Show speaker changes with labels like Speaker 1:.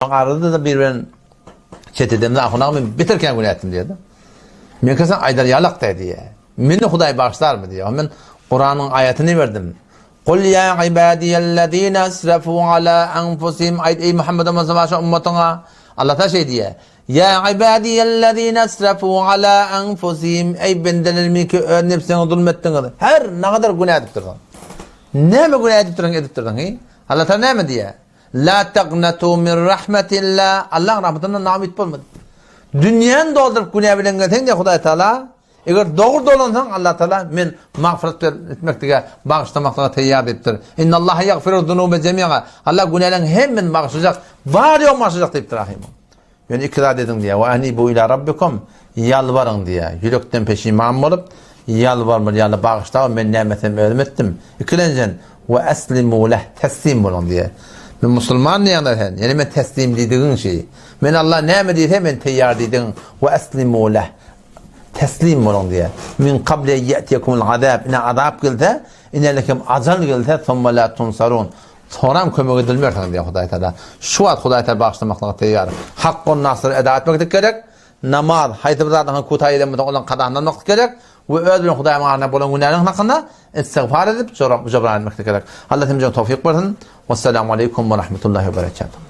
Speaker 1: Arada-da bir bilen çet edemde ahun aga men beter kän günä etdim diýýär-de. Men sen aýdar ýalak diýýär diýýär. Meni Hudaý bagyşlarmy diýýär. Men Kuranyň aýatyny berdim. Kul ýa ibadiyellezine asrafu ala anfusihim aýt eý Muhammed Mustafa ummatyňa Allah ta şeý diýýär. Ýa ibadiyellezine asrafu ala anfusihim eý bendelerim ki öz nebsiňe zulm etdiňiz. Her nagadar günä edipdirsiň. Näme günä edipdirsiň edipdirsiň. Allah ta näme diýýär? La taqnatu min rahmetillah. Allaň rahmetinden naumyt bolma. Dünýäni dolduryp günä bilen gelseň diýe Hudaý Taala, eger dogry dolansaň Allah Taala men magfyrat etmeklige, bagyşlamaklyga taýýar diýipdir. Innallaha ýagfiru zunuba jemi'a. Allah günäleriň hemmesini bagyşlajak, bar ýogyny bagyşlajak diýipdir ahym. Ýöne iki zat ediň diýýär. Wa anibu ila rabbikum. Ýalbaryň diýýär. Ýürekden peşiman bolup, ýalbarmaly, ýa Allah bagyşla, men näme etsem özüm etdim. Ikilenjiden, wa eslimu leh, teslim boluň diýýär. Men musulman diýýäňdä sen, ýöne men teslim diýdigiň şi. Men Allah näme diýse, men teýýar diýdigiň. Wa eslimu leh. Teslim boluň diýýär. Min kabli en ýe'tiyekumul azab. Ine azap gelse, ine hem ajal gelse, summa la tunsarun. Soram kömek edilmersiňiz diýýär Hudaý Taala. Şu wagt Hudaý Taala bagyşlamaklyga taýýar. Hakkun nasyr eda etmeklik gerek. Namaz, haýsy bir zadyň kutaý eden bolsaň, olaryň kazasyny almaklyk gerek we öz bilen Hudaýyň arasynda bolan günäniň hakynda istigfar edip, jobran etmeklik gerek. Allah hemmämize towfyk bersin. Wessalamu aleýkum we rahmetullahi we berekatuh.